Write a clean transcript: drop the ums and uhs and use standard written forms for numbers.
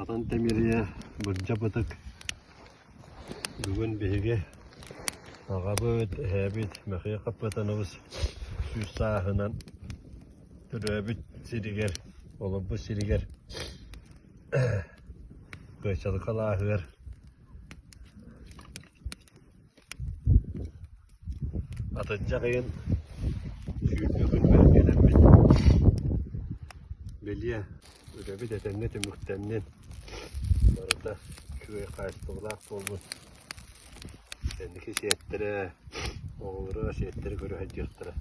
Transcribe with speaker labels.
Speaker 1: Хатан Тэмиэрийэ Бырдьа-Бытык бүгүн биһиги аҕабыт, эһээбит Мэхиэ Хаппытанабыс сүүс сааһынан төрөөбүт сиригэр, олорбут сиригэр Кыачалыка алааһыгар Атырдьах ыйын 20 күнүгэр кэлэммит бэлиэ үлэбит этэҥҥэ түмүктэннин, барыта үчүгэй хаачыстыбалаах буоллун, кэнники сиэттэрэ, оҕолоро сиэттэрэ көрө сылдьыахтара.